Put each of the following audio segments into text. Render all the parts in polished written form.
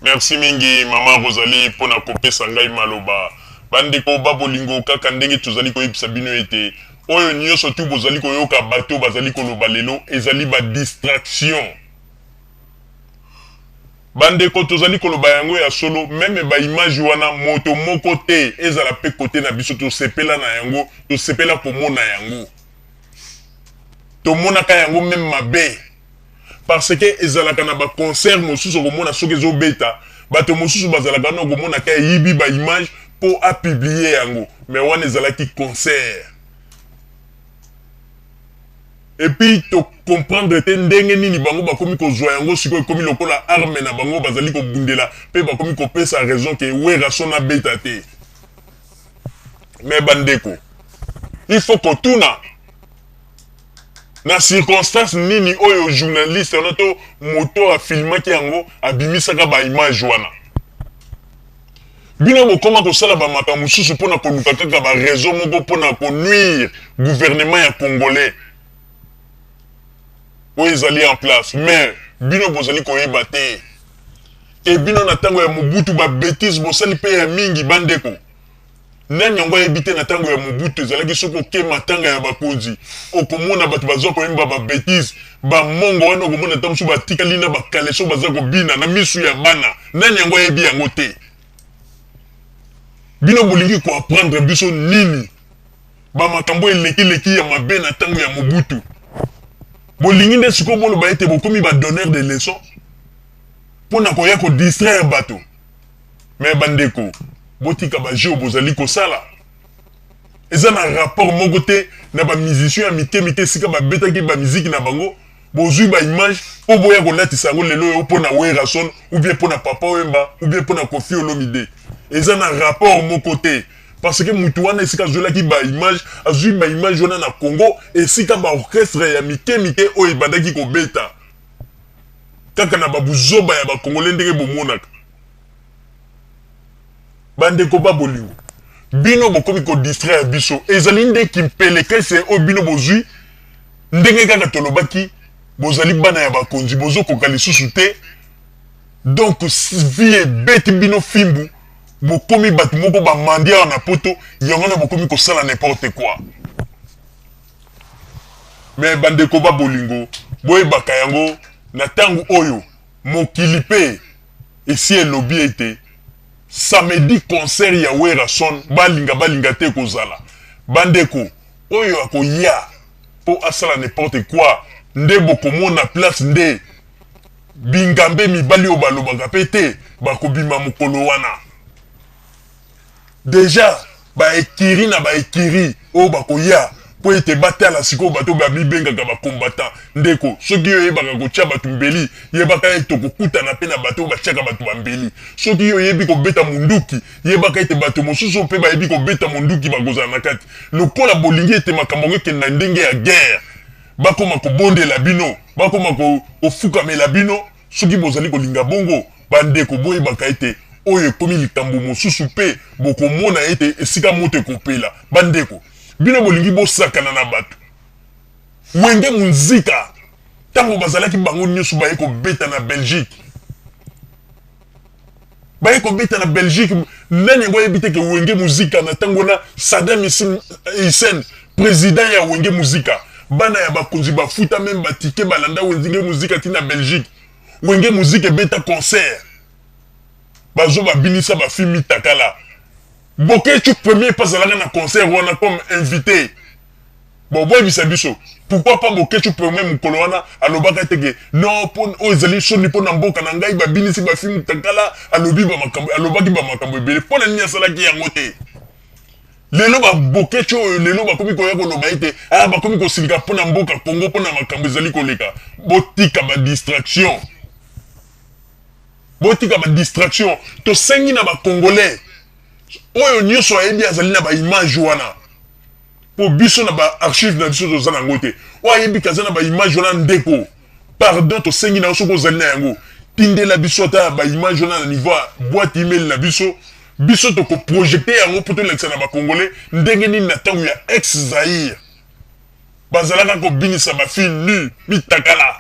Merci mingi mama Rosalie mpo na kopesa ngai maloba. Bandeko ba bolingo, kaka ndenge tozali koyebisa bino ete oyo nyonso tu bozali koyoka bato bazali koloba lelo ezali ba distraction. Bandeko, tozali koloba yango ya solo, meme ba image wana moto moko te, ezala pe kote na biso, tosepela na yango, tosepela komona yango. Tomonaka yango meme mabe. Parce que ezalaka na ba concert mosusu, okomona soki ezobeta, bato mosusu bazalaka wana, okomona ka eyibi ba image po a publier yango, mais wana ezalaki concert. Et puis to comprendre te ndenge nini bango bakomi kozwa yango sikoyo, ekomi lokola arme na bango bazali kobundela, pe bakomi kopesa raison ke Werrason abeta te. Mais bandeko, il faut kotuna na circonstance nini oyo journaliste wana to moto afilmaki yango abimisaka ba image wana. Bino bokoma kosala bamakambo mosusu mpona koluka kaka ba raison moko mpona konuire gouvernement ya congolais oyo ezali en place, mais bino bozali koyeba te e bino na ntango ya Mobutu ba bêtise bosali mpe ya mingi. Bandeko, nani yango ayebi te na ntango ya Mobutu ezalaki soki okema ntanga ya bakonzi, okomona bato bazwa koyemba ba bêtise, bamongo wana, okomona ntango mosusu batikali na bakaleso, baza kobina na misu ya bana. Nani yango ayebi yango te? Bino bolingi koapprendre biso nini? Bamakambo elekileki ya mabe na ntango ya Mobutu, bolingi nde sikoyo boloba ete bokomi badonneur de leçon mpona koya kodistraire bato. Mais bandeko, botika bajeu bozali kosala, eza na rapport moko te na bamusicien ya mike mike esika babetaki bamiziki na bango. Bozwi baimage mpo boya kolatisa yango lelo oyo mpo na Werrason ou bien mpo na Papa Wemba ou bien mpo na Koffi Olomide, eza na rapport moko te, parce que mutu wana esika azwelaki baimage, azwi baimage wana na Congo, esika baorchestre ya mike mike oyo ebandaki kobeta kaka na babuzoba ya bakongole ndenge bomonaka. Bandeko ba bolingo, bino bokomi kodistraire biso, ezali nde kimpelekese oyo bino bozwi. Ndenge kaka tolobaki, bozali bana ya bakonzi, bozokoka lisusu te, donc vie ebeti bino fimbu, bokomi bato moko bamandi awa na Poto, yango wana bokomi kosala n'importe quoi. Mais bandeko ba bolingo, boyebaka yango na ntango oyo mokili mpe esi elobi ete samedi concert ya Werrason, balinga balinga te, kozala. Bandeko, oyo akoya mpo asala n'importe quoi nde bokomona place nde bingambe mibali oyo balobaka mpe te bakobima mokolo wana. Deja baekiri na baekiri oyo bakoya mpo ete batala sikoyo bato bamibengaka bacombattant. Ndeko, soki yo oyebaka kotia bato mbeli, yebaka ete okokutana mpe na bato oyo batiaka bato bambeli. Soki yo oyebi kobeta munduki, yebaka ete bato mosusu mpe bayebi kobeta munduki bakozala na kati. Lokola bolingi ete makambo yango ekende na ndenge ya guerre, bakoma kobondela bino, bakoma kofukamela bino, soki bozali kolinga bongo, bandeko, boyebaka ete oyo ekomi likambo mosusu mpe bokomona ete esika moto ekopela. Bandeko, bino bolingi bosakana na bato. Wenge Munzika, ntango bazalaki bango nyonso baye kobeta na Belgique, baye kobeta na Belgique, nani yango ayebi te ke Wenge Muzika na ntango wana, Saddam Hussein, président ya Wenge Muzika, bana ya bakonzi bafuta meme batike, balanda Wenge Muzika ti na Belgique. Wenge Muzika ebeta concert, bazo babinisa bafilles mitakala. Boketshu premier mpe azalaka na concert wana comme invité. Bon, boyebisa biso pourquoi pas Boketshu premier mokolo wana alobaka te ke non, mpo oyo ezali soni mpo na mboka na ngai, babinisi bafilles mitakala? Alobi bamakambo, alobaki bamakambo ebele. Mpo na nini asalaki yango te? Lelo baboketshu oyo lelo bakomi koya koloba ete ah, bakomi kosilika mpo na mboka Congo, mpo na makambo ezali koleka. Botika badistraction, botika badistraction. Tosengi na bacongolais oyo nyonso ayebi azali na baimage wana, mpo biso na baarchive na biso toza nango te, oyo ayebi ke aza na baimage wana, ndeko, pardon, tosengi na yo, soki ozali na yango, tindela biso ata baimage wana na niveau ya boîte email na biso. Biso tokoprojecte yango mpo tolakisa na bacongolais ndenge nini na ntango ya ex Zaire bazalaka kobinisa bafilles nu mitakala.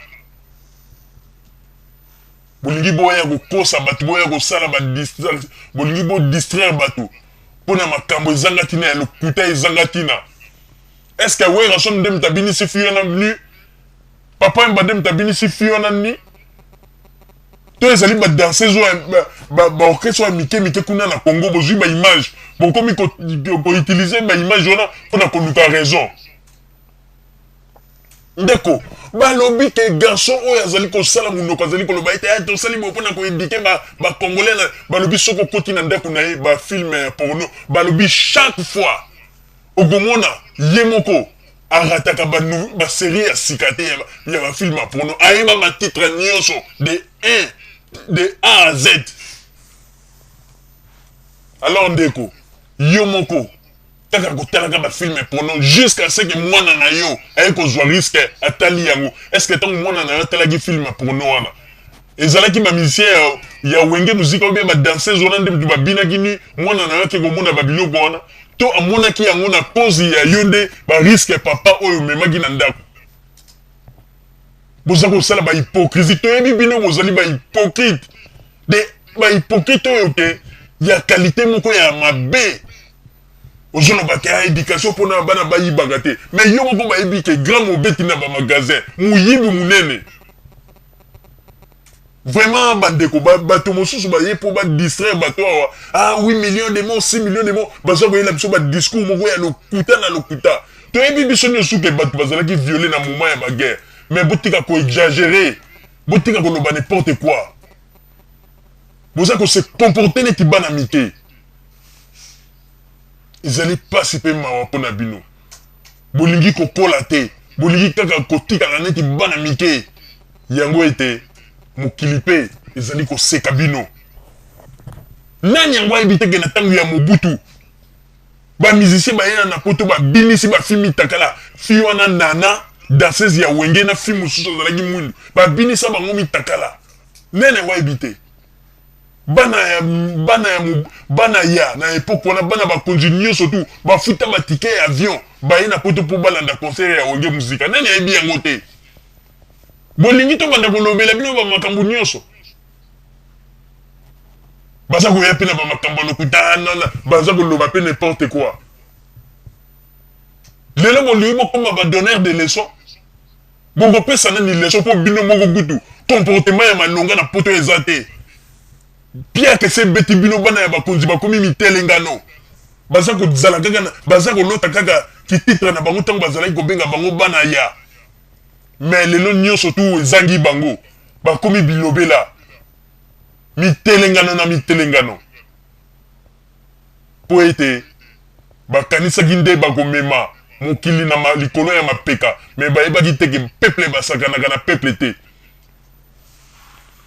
Bolingi boya kokosa bato, boya kosala ba bolingi bo distraire bato mpo na makambo ezanga ntina ya lokuta ezanga ntina. Est ce que Werrason nde moto abinisi fille wana nu? Papa Wemba nde moto abinisi fille wana nu? To ezali ba danseuse oyo ba orchestre oyo ya mike mike kuna na Congo, bozwi ba image, bokomi ko utiliser ba image wana mpo na koluka raison. Ndeko, balobi ke garçon oyo azali kosala monoko, azali koloba ete eh, tosali boye mpona koedike bacongolais ba balobi soki okoti na ndako na ye bafilme ya porno, balobi chaque fois okomona ye moko arataka baserie ba ya sika te ya bafilme ya porno, ayeba batitre nyonso de 1 de A à Z. Alors ndeko, yo moko kaka kotalaka ba film porno jusqu'à ce que mwana na yo aye kozwa risque atali yango. Est ce que ntango mwana na yo atalaki film porno wana, ezalaki ba musicien ya Wenge Musica ou bien ba danseuse wana nde mutu babinaki ni mwana na yo ake komona ba biloko wana, to amonaki yango na cause ya yo nde ba risque papa oyo omemaki na ndako? Boza kosala ba hypocrisie, toyebi bino bozali ba hypocrite de ba hypocrite oyo ke ya qualité moko ya mabe. Ozoloba ke ya éducation mpona bana bayibaka te, mais yo moko bayebi ke grand mobeti na ba magasin, moyibi monene. Vraiment bandeko, bato mosusu baye mpo ba distraire bato awa. Ah, 8 millions de morts, 6 millions de morts, baza koyela biso ba discours moko ya lokuta na lokuta. Toyebi biso nyonso ke bato bazalaki viole na moment ya baguerre, mais botika koexagere, botika koloba n'importe quoi. Boza ko se comporter neti bana mike. Ezali pasi mpe mawa mpo na bino. Bolingi kokola te, bolingi kaka kotikala neti bana mike. Yango ete mokili mpe ezali koseka bino. Nani yango ayebi te ke na ntango ya Mobutu, ba musiciens baye na poto babinisi ba fille mitakala, fille wana Nana, danseuse ya Wenge, na fille mosusu azalaki mwindu, babinisa bango mitakala. Nani yango ayebi te? Bana ya bana ya bana ya na epoque wana, bana bakonzi nyonso tu bafuta ba ticket ya avion baye na poto mpo balanda concert ya Wenge Musica. Nani ayebi yango te? Bolingi tobanda kolobela bino ba makambo nyonso? Baza koya mpe na ba makambo ya lokuta, nana baza koloba mpe n'importe quoi. Lelo bolingi bokoma ba donneur de leçon? Bokopesa nani leçon mpo bino moko kutu comportement ya malonga na poto eza te. Pierre kese ebeti bino, bana ya bakonzi bakomi mitelengano. Baza kozala kaka, baza kolota kaka kititre na bango ntango bazalaki kobenga bango bana ya. Mais lelo nyonso tu ezangi bango, bakomi bilobela, mitelengano na mitelengano, mpo ete bakanisaki nde bakomema mokili na likolo ya mapeka, mais bayebaki te ke peuple basakanaka na peuple te.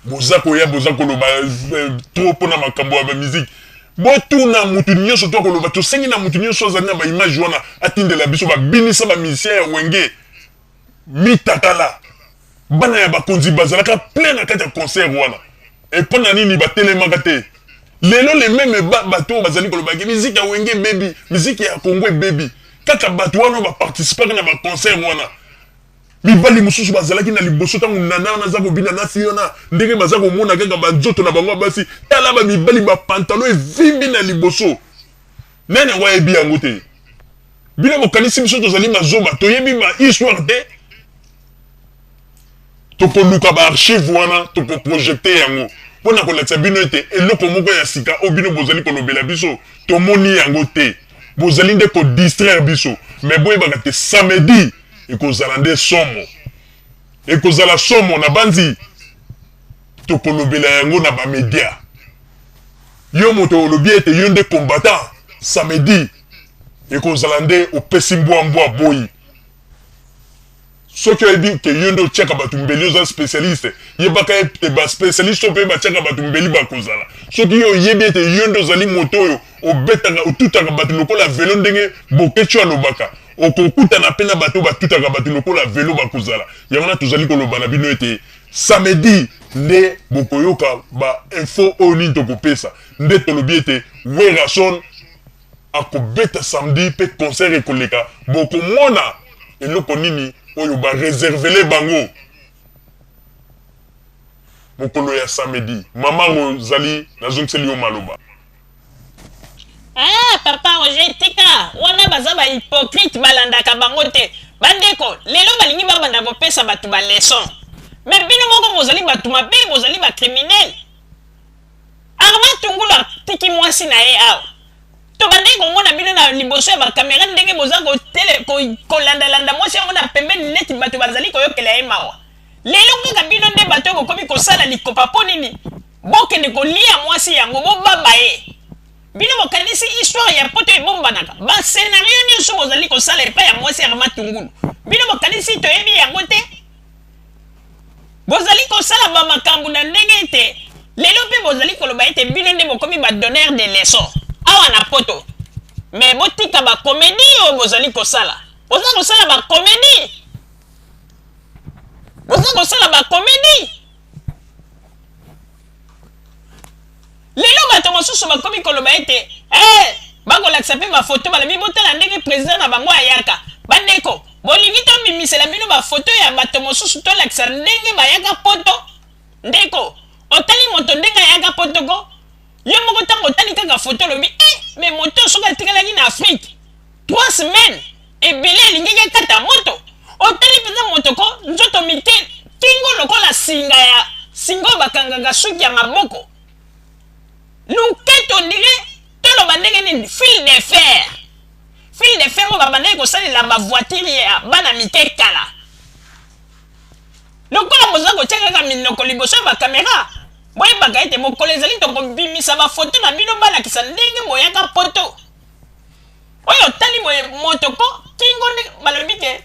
Boza koya, boza koloba trop mpona makambo ya bamiziki. Botuna mutu nyonso to akoloba, tosengi na mutu nyonso azali na baimage wana atindela biso babinisa bamusicien ya Wenge mitakala. Bana ya bakonzi bazalaka plein na kati ya concert wana. E mpo na nini batelemaka te? Lelo le meme bato oyo bazali koloba ke miziki ya Wenge ebebi, miziki ya Congo ebebi, kaka bato wana baparticipaka na baconcert wana. Mibali mosusu bazalaki na liboso ntango Nana wana aza kobina na fille wana, ndenge baza komona kaka banzoto na bango ya basi, tala ba mibali ba pantalon evimbi na liboso. Nani yango ayebi yango te? Bino bokanisi biso tozali mazoba, toyebi ba histoire te? Tokoluka ba archive wana, tokoprojecte yango mpo na kolakisa bino ete eloko moko ya sika oyo bino bozali kolobela biso, tomoni yango te. Bozali nde kodistraire biso. Mais boyebaka te samedi ekozala nde somo. Ekozala somo, nabanzi tokolobela yango na ba media. Yo moto olobi ete yo nde combattant, samedi ekozala nde opesi mbwa mbwa boyi. Soki oyebi ke yo nde otiaka bato mbeli, oza spécialiste, yebaka ete ba spécialiste oyo mpe batiaka bato mbeli bakozala. Soki yo oyebi ete yo nde ozali moto oyo obetaka, otutaka bato lokola velo ndenge Boketshu alobaka, okokutana mpe na bato oyo batutaka bato lokola velo bakozala. Yango wana tozali koloba na bino ete samedi nde bokoyoka ba info oyo nini tokopesa. Nde tolobi ete Werrason akobeta samedi mpe concert ekoleka, bokomona eloko nini oyo ba reservele bango. mokolo ya samedi. Mama Rosalie, nazongiseli yo maloba. Ah papa Roger tika wana baza ba hypocrite balandaka bango te bandeko lelo balingi babanda kopesa bato ba leçon mais bino moko bozali bato mabe bozali ba criminel Armand Tungulu atiki mwasi na ye awa tobandaki komona bino na liboso ya bakamera ndenge boza kolandalanda mwasi yango na pembeni neti bato bazali koyokela ye mawa lelo kaka bino nde bato oyo bokomi kosala likopa mpo nini Bokende kolia mwasi yango bobaba ye. Bino bokanisi histoire ya poto ebombanaka? Ba scenario nionso bozali kosala epai ya mwasi ya Rama Tungulu. Bino bokanisi toyebi yango te? Bozali kosala ba makambo na ndenge ete lelo mpe bozali koloba ete bino nde bokomi ba donneur de leçon awa na poto. Mais botika ba comedie oyo bozali kosala. Boza kosala ba comedie. Boza kosala ba comedie. Lelo bato mosusu bakomi koloba ete eh, bakolakisa mpe bafoto, balobi botala ndenge president na bango ayaka. Bandeko, bolingi tobimisela bino bafoto ya bato mosusu tolakisa ndenge bayaka poto? Ndeko, otali moto ndenge ayaka poto ko? Yo moko ntango otali kaka foto olobi eh, me moto soki atikalaki na Afrique 3 semaines ebele alingaki akata moto. Otali mpenza moto ko nzoto mike kingo lokola singa ya singa oyo bakangaka suki ya maboko luketo ondire toloba ndenge nini fil de fer fil de fer oyo babandaki kosalela bavoitire ya bana mike kala lokola boza kotya kaka minoko liboso ya bakamera boyebaka ete mokolo ezali tokobimisa bafoto na bino balakisa ndenge boyaka poto Oyo otali boye moto ko kingo nde balobi ke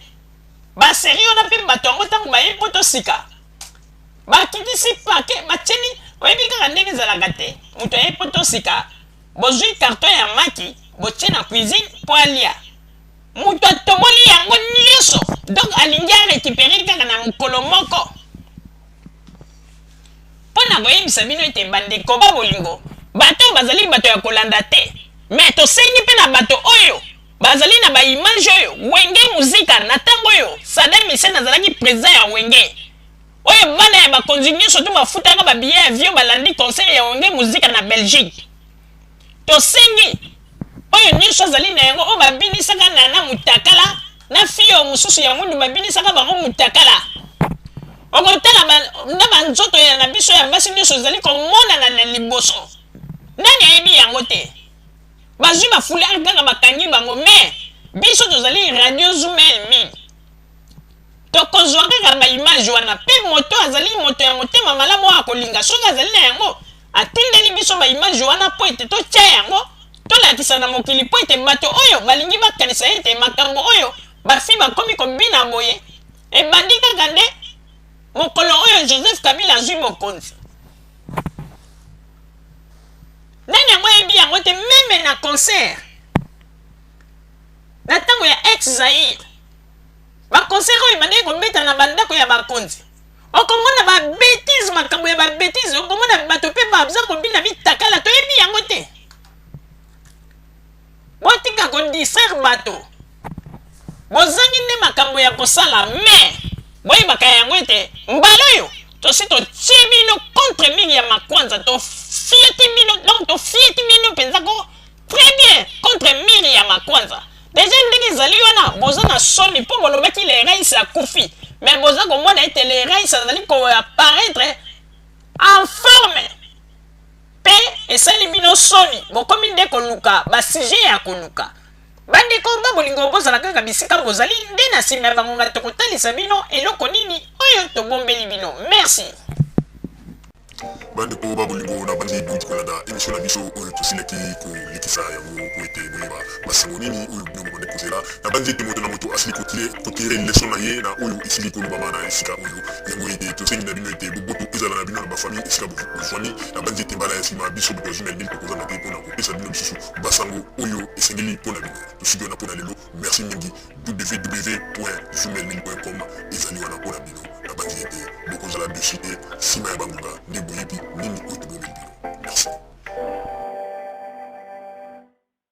ba serie wana mpe bato yango ntango baye poto sika bakitisi pake batieli oyebi kaka ndenge ezalaka te moto aye poto sika bozwi karton ya maki botie na cuisine mpo alia moto atoboli yango nyonso donc alingi arekipere kaka na mokolo moko Mpo na koyebisa bino ete bandeko ba bolingo, bato oyo bazali bato ya kolanda te, mais tosengi mpe na bato oyo bazali na ba image oyo Wenge Musica na tango oyo Saddam Hussein azalaki president ya Wenge, oyo bana ya bakonzi nionso tout bafutaka ba billets ya avion balandi concert ya Wenge Musica na Belgique. Tosengi oyo nionso azali na yango oyo babinisaka Nana mutakala na fille oyo mosusu ya mwindu babinisaka bango mutakala okotala ba, na banzoto ya na biso ya basi nionso ezali komonana na liboso nani ayebi yango te bazwi ba foulard kaka bakangi bango mais biso tozali radio zumel mingi Tokozwa kaka ba image wana pe moto azali moto ya motema malamu oyo akolinga soki azali na yango atindeli biso ba image wana po ete totia yango tolakisa na mokili po ete bato oyo balingi bakanisa ete makambo oyo ba fille bakomi kobina boye ebandi kaka nde mokolo oyo Joseph Kabila azwi bokonzi. Nani yango ayebi yango te meme na concert na tango ya ex Zaire Ba concert oyo ebandaki kobeta na ba ndako ya bakonzi, okomona ba betises, makambo ya ba betises, okomona bato pe baza kobina mitakala, toyebi yango te. Botika ko distraire bato, bozangi nde makambo ya kosala, mais boyebaka yango ete mbala oyo tosi totie bino contre mur ya makwanza, tofieti bino, donc tofieti bino penza ko Très bien contre mur ya makwanza. Dejà ndenge ezali wana boza na soni mpo bolobaki le rais akufi mais boza komona ete le rais azali ko apparaître en forme mpe esali bino soni bokomi nde koluka ba sujet ya koluka. Bandeko ba bolingo bozala kaka bisika bozali nde na nsima ya bangonga tokotalisa bino eloko nini oyo tobombeli bino. Merci. Bandeko ba bolingo na banzi bouti kolanda emission na biso oyo tosilaki kolekisa yango po ete boyeba basango nini oyo bino bobandaki kozela. Na banzi ete moto na moto asili kotire leçon na ye na oyo esili kolobama na esika oyo. Yango ete tosengi na bino ete boboto ezala na bino na ba famille esika bozwami. Na banzi ete mbala ya sima biso bato ya Zumelville tokozanga te pona kopesa bino lisusu basango oyo esengeli pona bino. Tosuki wana pona lelo. Merci mingi. www.zoomelmil.com ezali wana mpo na bino. Nabanzi ete bokozala deçu te. Sima ya bangonga nde boyebi nini oyo tobombeli bino. Merci.